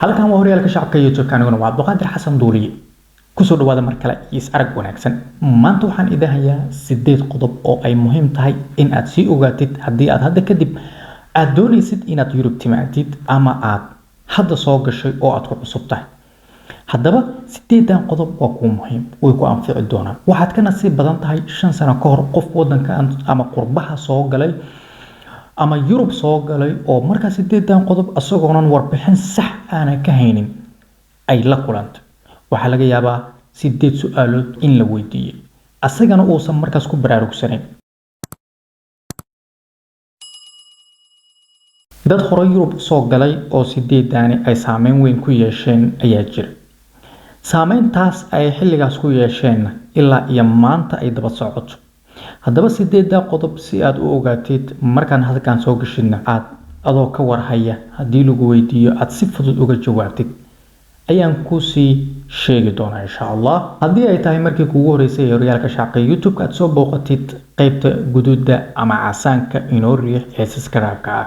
Halkan waa Horyaalka Shacabka YouTube-ka, aniguna waa Cabduqaadir Xasan Duuliye. Kusoo dhawaada mar kale iyo is arag wanaagsan. Maanta waxaan idin hayaa 8 qodob oo ay muhiim tahay in aad sii ogaatid haddii aad hadda kadib aad doonaysid inaad Yurub timaadid ama aad hadda soo gashay oo aad ku cusub tahay. Haddaba 8-dan qodob waa kuu muhiim, way ku anfici doonaan. Waxaad ka nasiib badan tahay 5 sano ka hor qof wadanka ama qurbaha soo galay ama Yurub soo galay oo markaa 8-dan qodob isagoonan warbixin sax aanan ka haynin ay la kulantay. Waxaa laga yaabaa 8 su-aalood in la weydiiyey, asagana uusan markaas ku baraarugsanayn. Dad hore Yurub soo galay oo 8-daani ay saameyn weyn ku yeesheen ayaa jira. Saameyntaas ay xilligaas ku yeesheenna ilaa iyo maanta ay daba socoto. Haddaba 8-da qodob si aad u ogaatid markaan halkan soo gashidna aad adoo ka warhaya haddii lagu weydiiyo aad si fudud uga jawaabtid ayaan kusii sheegi doonaa insha Allah. Haddii ay tahay markii kugu horeysay ee Horyaalka Shacabka YouTube-ka aad soo booqatid, qeybta guduuda ama casaanka inoo riix ee subscribe-ka ah.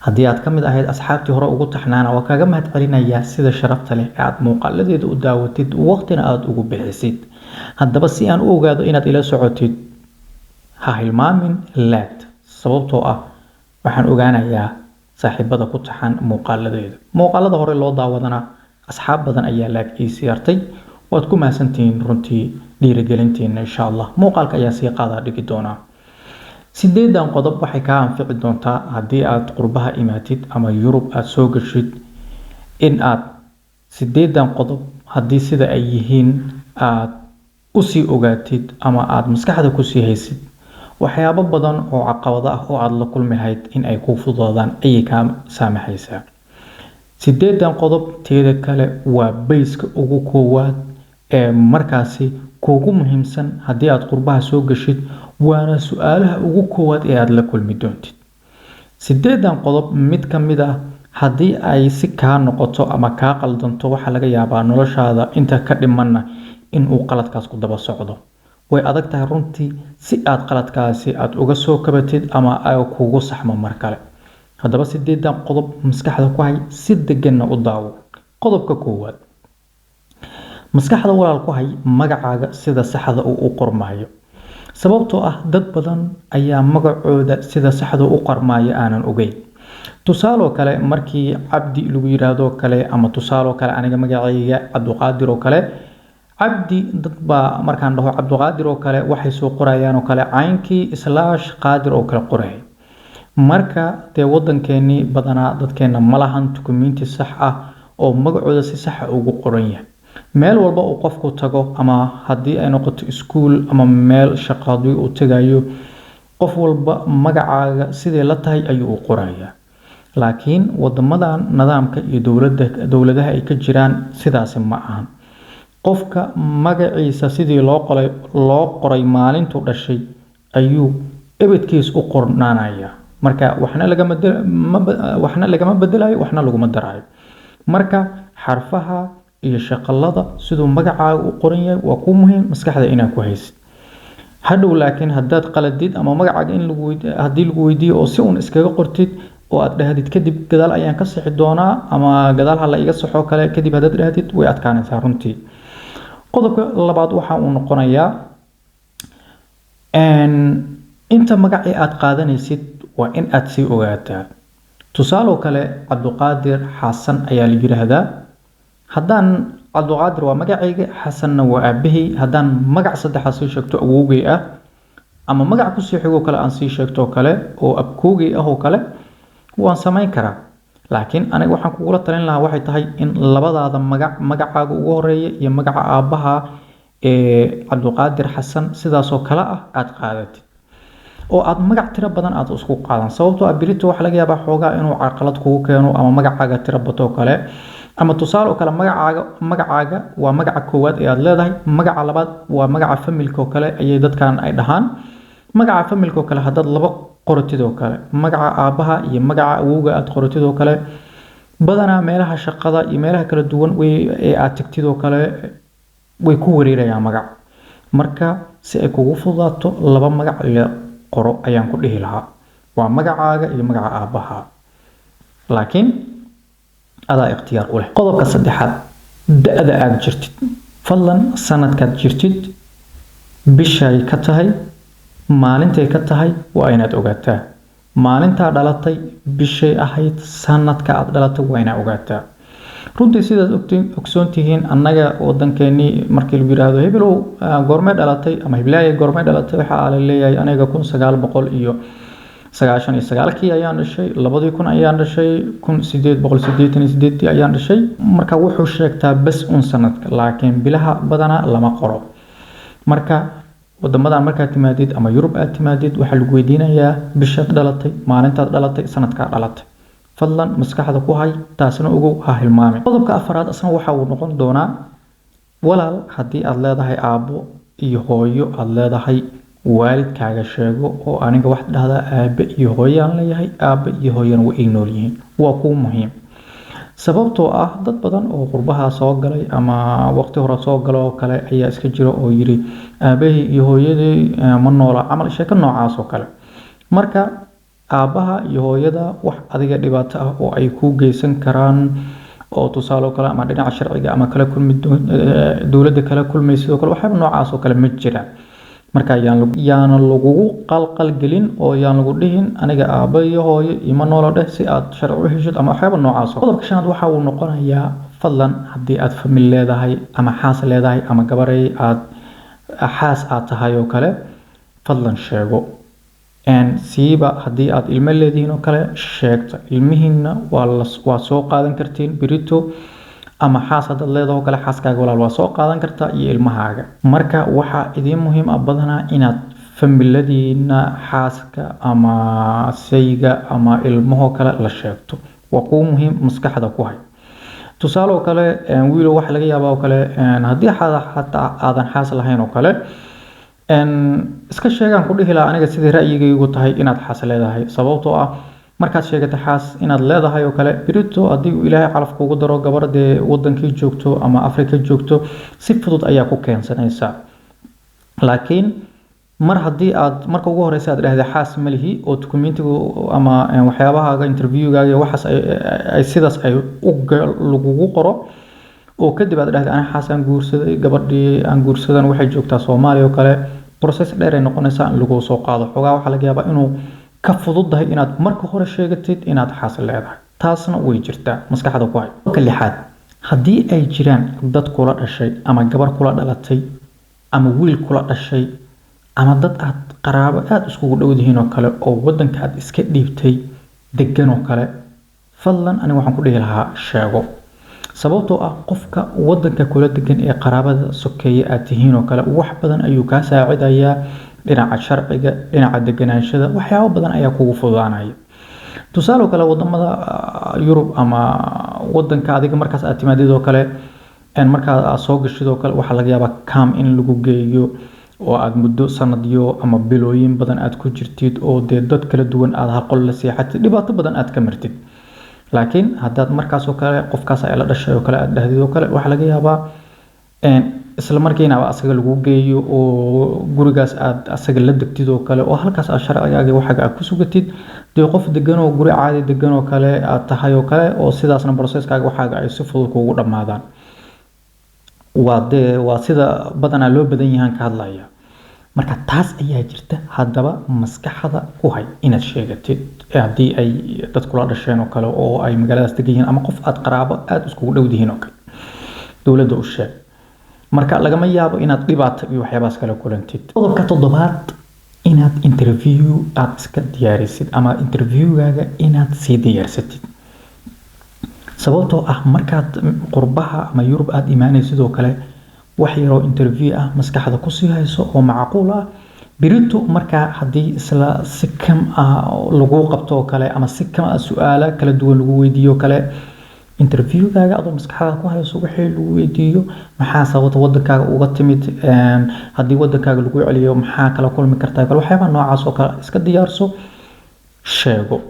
Haddii aad ka mid ahayd asxaabtii hore ugu taxnaana, waa kaaga mahad celinayaa sida sharafta leh ee aad muuqaaladeeda u daawatid, waqtina aad ugu bixisid. Haddaba si aan u ogaado inaad ila socotid, ha hilmaamin laagta, sababtoo ah waxaan ogaanayaa saaxiibada ku taxan muuqaaladeeda. Muuqaalada hore loo daawadana asxaab badan ayaa laag ii siyaartay. Waad ku mahadsantihiin runtii dhiirigelintiina insha Allah. Muuqaalka ayaa sii qaadaa dhigi doonaa. 8-dan qodob waxay kaa anfici doontaa haddii aad qurbaha imaatid ama Yurub aad soo gashid, in aad 8-dan qodob haddii sida ay yihiin aad usii ogaatid ama aad maskaxda kusii haysid, waxyaabo badan oo caqabado ah oo aad la kulmi lahayd in ay kuu fududaadaan ayay kaa saamaxaysaa. 8-dan qodob teeda kale waa bayska ugu koowaad ee markaasi kuugu muhiimsan haddii aad qurbaha soo gashid, waana su-aalaha ugu koowaad ee aad la kulmi doontid. 8-dan qodob mid ka mid ah haddii ay si kaa noqoto ama kaa qaldanto, waxaa laga yaabaa noloshaada inta ka dhimanna in uu qaladkaas ku daba socdo. Way adag tahay runtii si aad qaladkaasi aad uga soo kabatid ama ay kugu saxmo mar kale. Haddaba 8-dan qodob maskaxda ku hay, si deganna u daawo. Qodobka koowaad, maskaxda walaal ku hay magacaaga sida saxda uu u qormaayo, sababtoo ah dad badan ayaa magacooda sida saxda u qormaayo aanan ogeyn. Tusaaloo kale markii Cabdi lagu yiraahdo kale, ama tusaaloo kale aniga magacayga Cabduqaadir oo kale, Cabdi, dad baa markaan dhaho Cabduqaadir oo kale waxay soo qorayaan oo kale caynkii slash qaadir oo kale qoraya. Marka dee wadankeenii badanaa dadkeena ma lahan dukumiinti sax ah oo magacooda si saxa ugu qoran yahay. Meel walba uu qofku tago, ama haddii ay noqoto iskuul ama meel shaqo haddii uu tagayo, qof walba magacaaga sidee la tahay ayuu u qorayaa. Laakiin wadamadan nidaamka iyo dowladaha ay ka jiraan sidaasi ma ahan. Qofka magaciisa sidii loo qoray maalintuu dhashay ayuu ebedkiis u qornaanayaa. Marka waxna lagama bedelayo, waxna laguma daraayo. Marka xarfaha iyo shaqalada siduu magacaaga u qoran yahay waa kuu muhiim maskaxda inaad ku haysid hadhow. Laakiin haddaad qaladid ama magacaaga in lagu haddii lagu weydiiyo oo si uun iskaga qortid oo aad dhahdid kadib gadaal ayaan ka sixi doonaa ama gadaal ha la iga saxo kale kadib haddaad dhahdid, way adkaanaysaa runtii. Qodobka labaad waxa uu noqonayaa inta magacii aad qaadanaysid waa in aad sii ogaataa. Tusaaloo kale Cabduqaadir Xasan ayaa la yiraahdaa. Haddaan Cabduqaadir waa magacayga, Xasanna waa aabahey, haddaan magac saddexaad sii sheegto awowgay ah ama magac kusii xigoo kale aan sii sheegto kale oo abkoogay ah oo kale, waan samayn karaa. Laakiin aniga waxaan kugula talin lahaa waxay tahay in labadaada magac, magacaaga ugu horeeya iyo magaca aabbaha ee Cabduqaadir Xasan sidaasoo kale ah aad qaadatid oo aad magac tiro badan aad isku qaadan, sababtoo ah berito waxaa laga yaabaa xoogaa inuu carqalad kugu keeno ama magacaaga tiro bato kale. Ama tusaale oo kale magacaaga waa magaca koowaad ee aad leedahay, magaca labaad waa magaca familka oo kale ayay dadkan ay dhahaan. Magaca familka oo kale haddaad laba qoratid oo kale, magaca aabbaha iyo magaca awowga aad qoratid oo kale, badanaa meelaha shaqada iyo meelaha kala duwan ee aad tagtid oo kale way ku wareerayaan magac. Marka si ay kugu fududaato laba magac la qoro ayaan ku dhihi lahaa, waa magacaaga iyo magaca aabbaha. Laakiin Adaa ikhtiyaar u leh. Qodobka saddexaad, da-da aad jirtid. Fadlan sanadkaad jirtid, bishay ka tahay, maalintay ka tahay waa inaad ogaataa. Maalintaa dhalatay, bishay ahayd, sanadka aad dhalatay waa inaad ogaataa. Runtii sidaad ogsoon tihiin, annaga wadankeenii markii lagu yiraahdo "Hebelow, goormee dhalatay?" ama "Heblaaya, goormee dhalatay?" waxaa la leeyahay, "Aniga 1999-kii ayaan dhashay, 2000 ayaan dhashay, 1888-dii ayaan dhashay." Marka wuxuu sheegtaa bes un sanadka, laakiin bilaha badanaa lama qoro. Marka wadamadan markaad timaadid ama Yurub aad timaadid, waxaa lagu weydiinayaa bishaad dhalatay, maalintaad dhalatay, sanadkaad dhalatay. Fadlan maskaxda ku hay, taasna ogow, ha hilmaamin. Qodobka afaraad asna waxa uu noqon doonaa, walaal, haddii aad leedahay aabbo iyo hooyo aad leedahay, waalidkaaga sheego oo "Aniga," waxaad dhahdaa, "aabe iyo hooyaan leeyahay, aabe iyo hooyana way ii nool yihiin." Waa kuu muhiim, sababtoo ah dad badan oo qurbaha soo galay ama waqti hore soo galo oo kale ayaa iska jira oo yiri "Aabahii iyo hooyadii ma noola," camal sheeko noocaas oo kale. Marka aabbaha iyo hooyada wax adiga dhibaato ah oo ay kuu geysan karaan oo tusaale oo kale ama dhinaca sharciga ama kala kulmi dowladda kala kulmay sidoo kale, waxyaaba noocaas oo kale ma jiraan. Marka yaana lagugu qalqalgelin oo yaan lagu dhihin "Aniga aabba iyo hooyo ima noola" dheh si aad sharci u heshid ama waxyaaba noocaas. Qodobka shanaad waxa uu noqonayaa, fadlan haddii aad family leedahay ama xaas leedahay ama gabaray aad xaas aad tahay oo kale, fadlan sheego. Siiba haddii aad ilmo leedihiin oo kale, sheegta ilmihiina. Waa soo qaadan kartiin berito, ama xaas haddaad leedaho kale, xaaskaaga, walaal, waa soo qaadan kartaa iyo ilmahaaga. Marka waxaa idiin muhiim ah badanaa inaad familadiina, xaaska ama sayga ama ilmahoo kale la sheegto. Waa kuu muhiim, maskaxda ku hay. Tusaale oo kale, wiilo, waxa laga yaabaa oo kale haddii xataa aadan xaas lahayn oo kale, iska sheegaan ku dhihi lahaa aniga sidai ra'yigaygu tahay inaad xaas leedahay, sababtoo ah markaad sheegata xaas inaad leedahay oo kale, berito haddii uu Ilaahay calaf kugu daro gabar dee wadankii joogto ama Afrika joogto, si fudud ayaa ku keensanaysaa. Laakiin mar haddii aad marka ugu horeysa aad dhahday "Xaas ma lihi" oo dukumentigu ama waxyaabahaaga interviewgaaga iyo waxaas ay sidaas ay u lagugu qoro, oo kadib aad dhahday "Ani xaas aan guursaday, gabadhii aan guursadan waxay joogtaa Soomaaliya" oo kale, process dheer ay noqonaysaa in lagu soo qaado. Xogaa waxaa laga yaabaa inuu ka fududahay inaad marka hore sheegatid inaad xaas leedahay. Taasna way jirtaa, maskaxda ku hay. Ka lixaad, haddii ay jiraan dad kula dhashay ama gabar kula dhalatay ama wiil kula dhashay ama dad aad qaraabo aada iskugu dhowdihiin oo kale oo wadanka aad iska dhiibtay degan oo kale, fadlan aniga waxaan ku dhihi lahaa sheego, sababtoo ah qofka wadanka kula degan ee qaraabada sokeeye aad tihiin oo kale wax badan ayuu kaa saacidayaa dhinaca sharciga, dhinaca deganaanshada, waxyaabo badan ayaa kugu fududaanaya. Tusaale oo kale, wadamada Yurub ama wadanka adiga markaas aad timaadid oo kale, markaa aad soo gashid oo kale, waxaa laga yaabaa camp in lagu geeyo oo aad muddo sanadyo ama bilooyin badan aad ku jirtid, oo dee dad kala duwan aad hal qol la seexatid, dhibaato badan aad ka martid. Laakiin haddaad markaas oo kale "Qofkaas ay la dhashay" oo kale aad dhahdid oo kale, waxaa laga yaabaa isla markiina asaga lagu geeyo oo gurigaas aad asaga la degtid oo kale, oo halkaas aad sharcigaaga waxaaga aad ku sugatid, dee qof degan oo guri caadi degan oo kale aad tahay oo kale, oo sidaasna processkaaga waxaaga ay si fudud kuugu dhammaadaan. Waa dee waa sida badanaa loo badan yahaan ka hadlaya. Marka taas ayaa jirta. Haddaba maskaxda ku hay inaad sheegatid haddii ay dad kula dhasheen oo kale oo ay magaaladaas degan yihiin ama qof aad qaraabo aada iskugu dhow dihiin oo kale, dowladda u sheeg. Marka lagama yaabo inaad dhibaato iyo waxyaabahaas kala kulantid. Qodobka toddobaad, inaad interview aad iska diyaarisid ama interviewgaaga inaad sii diyaarsatid, sababtoo ah markaad qurbaha ama Yurub aad imaanaysid sidoo kale, wax yaroo interview ah maskaxda kusii hayso oo macquul ah. Berito markaa haddii isla si kam ah lagu qabto oo kale ama si kam ah su-aalo kala duwan lagu weydiiyo kale, interviewgaaga adoo maskaxda ku hayso wixii lagu weydiiyo, maxaa sababta wadankaaga uga timid, haddii wadankaaga lagu celiyo maxaa kala kulmi kartaa kale, waxyaabaha noocaas oo kale iska diyaarso, sheego.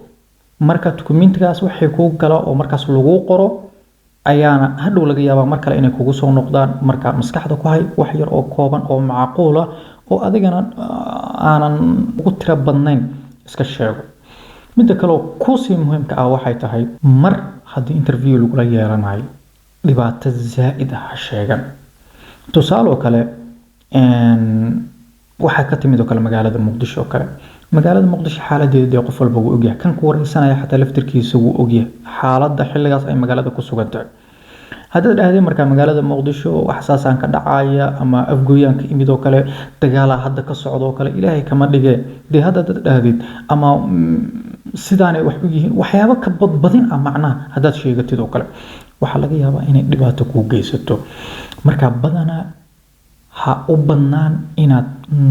Marka dukumentigaas waxay kuu gala oo markaas lagu qoro ayaana hadhow laga yaabaa mar kale inay kugu soo noqdaan. Marka maskaxda ku hay wax yar oo kooban oo macquul ah oo adigana aanan ugu tiro badnayn, iska sheego. Midda kale oo kusii muhiimka ah waxay tahay, mar haddii aad Haddii interview lagula yeelanayo, dhibaato zaa'id ah ha sheegan. Tusaale oo kale, waxaa ka timid oo kale magaalada Muqdisho oo kale. Magaalada Muqdisho xaaladeeda dee qof walba wuu ogyahay, kan ku wareysanaya xataa laftirkiisa wuu ogyahay xaaladda xilligaas ay magaalada ku sugan tahay. Haddaad dhahdeen markaa magaalada Muqdisho wax saasaan ka dhacaya, ama Afgooyaan ka imid oo kale, dagaalaa hadda ka socda oo kale, Ilaahay kama dhige, dee hadda dad dhahdid ama sidaanay wax u yihiin, waxyaabo ka badbadin ah macnaha haddaad sheegatid oo kale, waxaa laga yaabaa inay dhibaato kuu geysato. Marka badanaa ha u badnaan inaad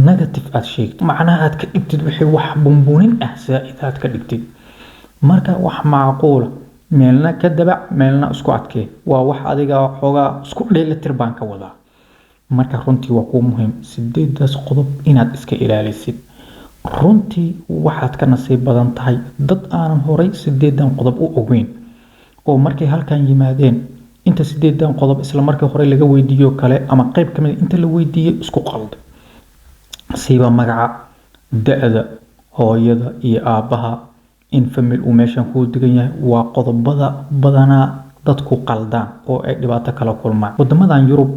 negative aad sheegtid, macnaha aad ka dhigtid wixii wax bunbunin ah zaa'id aad ka dhigtid. Marka wax macquula, meelna ka dabac, meelna isku adkee, waa wax adiga xoogaa isku dheelitir baan ka wadaa. Marka runtii waa kuu muhiim 8daas qodob inaad iska ilaalisid. Runtii waxaad ka nasiib badan tahay dad aanan horay 8dan qodob u ogeyn, oo markay halkan yimaadeen inta 8dan qodob isla markii hore laga weydiiyo kale ama qayb ka mid inta la weydiiyey isku qalday, siiba magaca, da'da, hooyada iyo aabbaha, in family uu meeshan kuu degan yahay. Waa qodobada badanaa dadku qaldaan oo ay dhibaato kala kulmaan. Wadamadan Yurub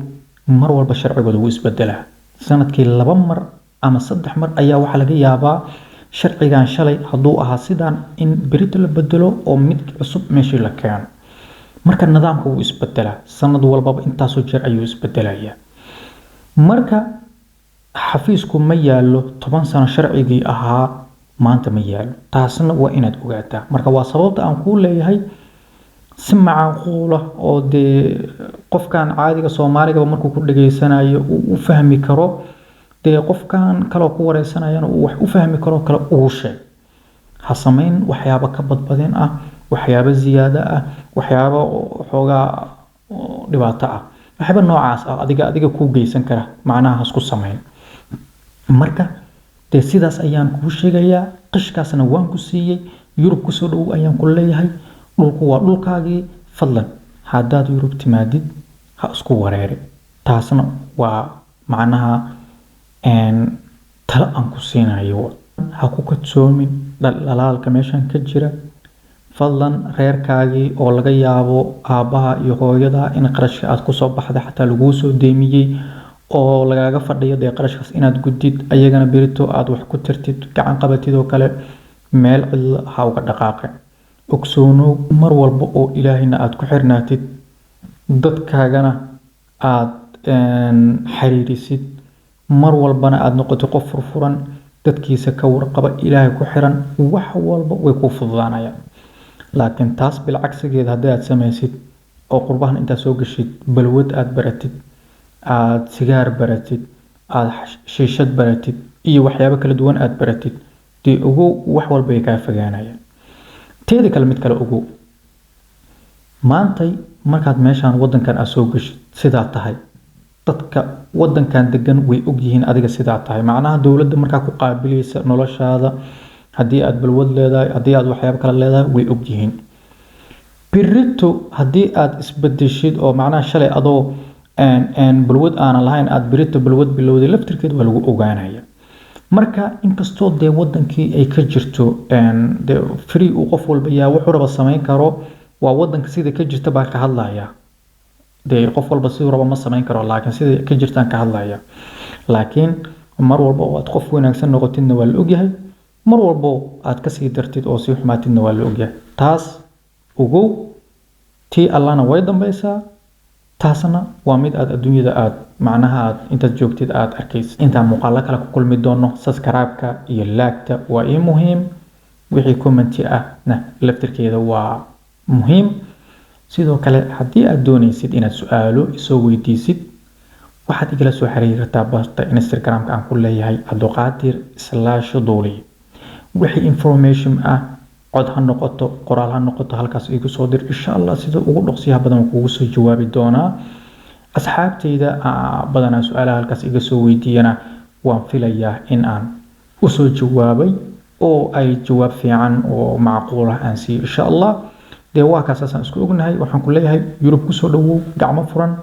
mar walba sharcigooda wuu isbedelaa. Sanadkii 2 mar ama 3 mar ayaa waxaa laga yaabaa sharcigan shalay hadduu ahaa sidaan in berito la bedelo oo mid cusub meeshii la keeno. Marka nidaamka wuu isbedelaa, sanad walbaba intaasoo jeer ayuu isbedelayaa. Marka xafiisku ma yaallo 10 sano sharcigii ahaa maanta ma yaallo, taasna waa inaad ogaataa. Marka waa sababta aan kuu leeyahay si macquula oo dee qofkan caadiga Soomaaligaba markuu ku dhageysanayo uu u fahmi karo, dee qofkan kaloo ku wareysanayana uu wax u fahmi karo kale ugu sheeg. Ha samayn waxyaabo ka badbadin ah, waxyaabo ziyaado ah, waxyaabo xoogaa dhibaato ah, waxyaabo noocaas ah adiga kuu geysan kara, macnaha ha isku samayn. Marka dee sidaas ayaan kuu sheegayaa, qishkaasna waan ku siiyey. Yurub kusoo dhowow ayaan ku leeyahay, dhulku waa dhulkaagii. Fadlan haddaad Yurub timaadid ha isku wareerin. Taasna waa macnaha talo aan ku siinayo. Ha ku kadsoomin dhaldhalaalka meeshan ka jira. Fadlan reerkaagii oo laga yaabo aabbaha iyo hooyada in qarashka aad kusoo baxday xataa laguu soo deemiyey oo lagaaga fadhiyo dee qarashkaas inaad gudid, ayagana berito aad wax ku tartid, gacan qabatid oo kale, meel cidla ha uga dhaqaaqin. Ogsoonow mar walba oo Ilaahayna aad ku xirnaatid, dadkaagana aad xiriirisid, mar walbana aad noqotid qof furfuran, dadkiisa ka warqaba, Ilaahay ku xiran, wax walba way kuu fududaanayaan. Laakiin taas bilcagsigeeda haddii aad samaysid oo qurbahan intaad soo gashid balwad aad baratid, aad sigaar baratid, aad shiishad baratid iyo waxyaabo kala duwan aad baratid, dee ogow wax walba ay kaa fogaanayaan. Teeda kale, mid kale ogow, maantay markaad meeshaan wadankan aad soo gashid sidaa tahay, dadka wadankan degan way ogyihiin adiga sidaa tahay. Macnaha dowladda markaa ku qaabilaysa noloshaada, haddii aad balwad leedahay, haddii aad waxyaabo kale leedahay, way ogyihiin. Berrito haddii aad isbedeshid oo macnaha shalay adoo balwad aanan lahayn aad berrito balwad bilowday, laftirkeed waa lagu ogaanaya. Marka inkastoo dee wadankii ay ka jirto dee free uu qof walba yahay, wuxuu raba samayn karo, waa wadanka sida ka jirta baa ka hadlaya. Dee qof walba siduu raba ma samayn karo, laakiin sida ka jirtaan ka hadlaya. Laakiin mar walba oo aad qof wanaagsan noqotidna waa la ogyahay, mar walbo aad kasii dartid oo sii xumaatidna waa la ogyahay. Taas ogow, tii Allahna way dambaysaa, taasna waa mid aad adduunyada aad macnaha aad intaad joogtid aad arkaysid. Intaan muuqaalo kale ku kulmi doono, subscribe-ka iyo like-ta waa ii muhiim, wixii comment ahna laftirkeeda waa muhiim. Sidoo kale haddii aad doonaysid inaad su-aalo isoo weydiisid, waxaad igala soo xiriiri kartaa barta Instagram-ka aan ku leeyahay, Cabduqaadir/Duuliye. Wixii information ah, cod ha noqoto, qoraal ha noqoto, halkaas igu soo dir. Insha Allah sida ugu dhaqsiyaha badan waan kugu soo jawaabi doonaa. Asxaabtayda badanaa su-aalaha halkaas iga soo weydiiyana waan filayaa in aan usoo jawaabay oo ay jawaab fiican oo macquul ah aan siiyo, insha Allah. Dee waa kaasaasaan isku ognahay. Waxaan ku leeyahay Yurub kusoo dhawow gacmo furan.